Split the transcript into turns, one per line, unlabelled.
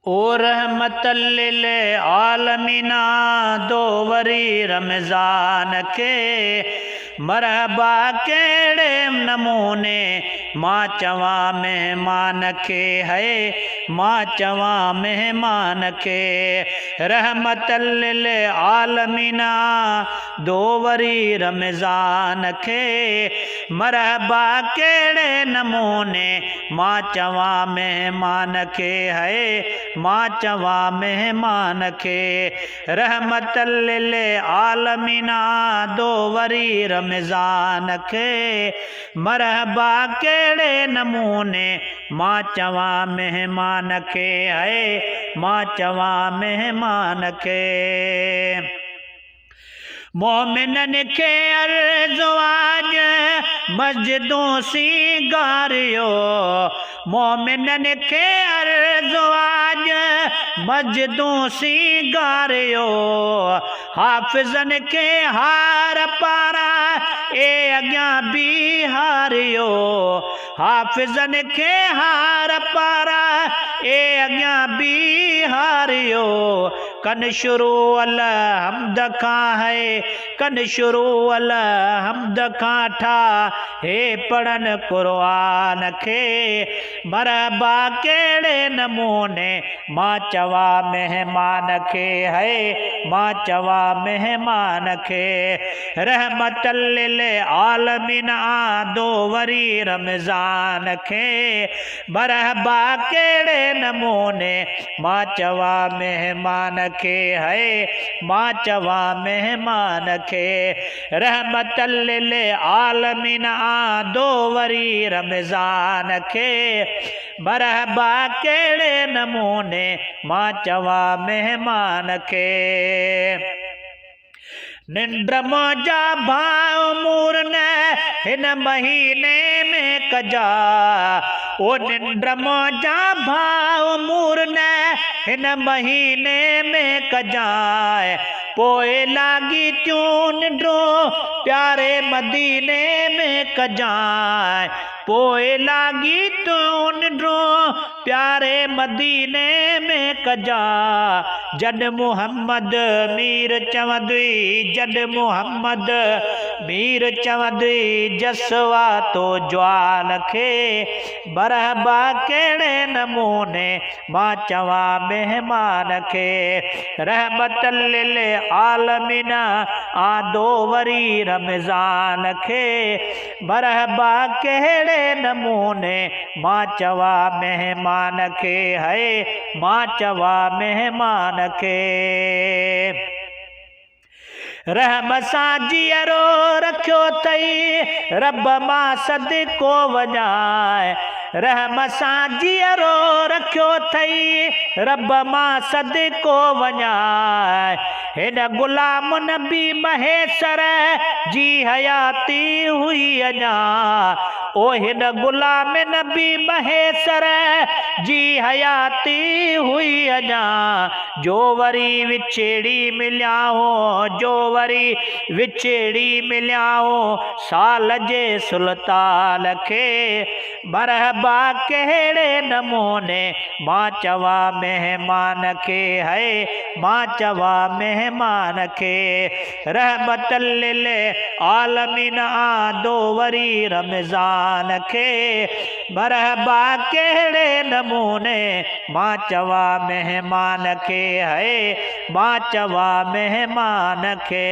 ओ रहमत लिल आलमीन आंदो वरी रमज़ान खे, मरहबा कहिड़े नमूने मां चवां महिमान खे, है मां चवां महिमान खे। रहमत लिल आलमीन आंदो वरी रमज़ान खे, मरहबा कहिड़े नमूने मां चवां महिमान खे, है मां चवां महिमान खे। रहमत लिल आलमीन आंदो वरी रमज़ान खे, मरहबा कहिड़े नमूने मां चवां महिमान खे, है मां चवां महिमान खे। मोमिननि खे अर्ज़ आज मस्जिदूं सींगारियो, मोमिननि खे अर्ज़ आज मस्जिदूं सींगारियो। हाफ़िज़नि खे हार पारा ए अॻियां बीहारियो, हाफ़िज़नि खे हार पारा ए अॻियां बीहारियो। कन शुरू अलहम्द खां है, कन शुरू अलहम्द खां ठा हे पढ़नि क़ुरान खे। मरहबा कहिड़े नमूने मां चवां महिमान खे, है मां चवां महिमान खे। रहमत लिल आलमीन आंदो वरी रमज़ान खे, मरहबा कहिड़े नमूने मां चवां महिमान खे, है मां चवां महिमान खे। रहमत लिल आलमीन आंदो वरी रमज़ान खे, मरहबा कहिड़े नमूने मां चवां महिमान खे। निंड मुंहिंजा भाउ मूर न हिन महीने में कजा, ओ निंड मुंहिंजा भाउ मूर न हिन महीने में कजाए। पोइ लाॻी थियूं निंडूं प्यारे मदीने में कजाए, पोइ लाॻी थियूं निंडूं प्यारे मदीने में कजा। जॾहिं मोहम्मद मीर चवंदी, जॾहिं मोहम्मद मीर चवंदी जसवा तो जवान खे। मरहबा कहिड़े नमूने मां चवां महिमान खे। रहमत लिल आलमीन आंदो वरी रमज़ान खे, मरहबा कहिड़े नमूने मां चवां महिमान खे, है मां चवां महिमान खे। रहम सां जीअरो रखियो अथई रब मां सदको वञाए, रहम सां जीअरो रखियो अथई रब मां सदको वञाए। हिन गुलाम नबी महेसर जी हयाती हुई अञा, ओ हिन गुलाम नबी महेसर जी हयाती हुई अञा। जो वरी विछेड़ी मिलिया हो, जो वरी विछेड़ी मिलिया हो साल जे सुल्तान खे। मरहबा कहिड़े नमूने मां चवां महिमान खे, है मां चवां महिमान खे। रहमत लिल आलमीन आंदो वरी रमज़ान खे, मरहबा कहिड़े नमूने मां चवां महिमान खे, है मां चवां महिमान खे।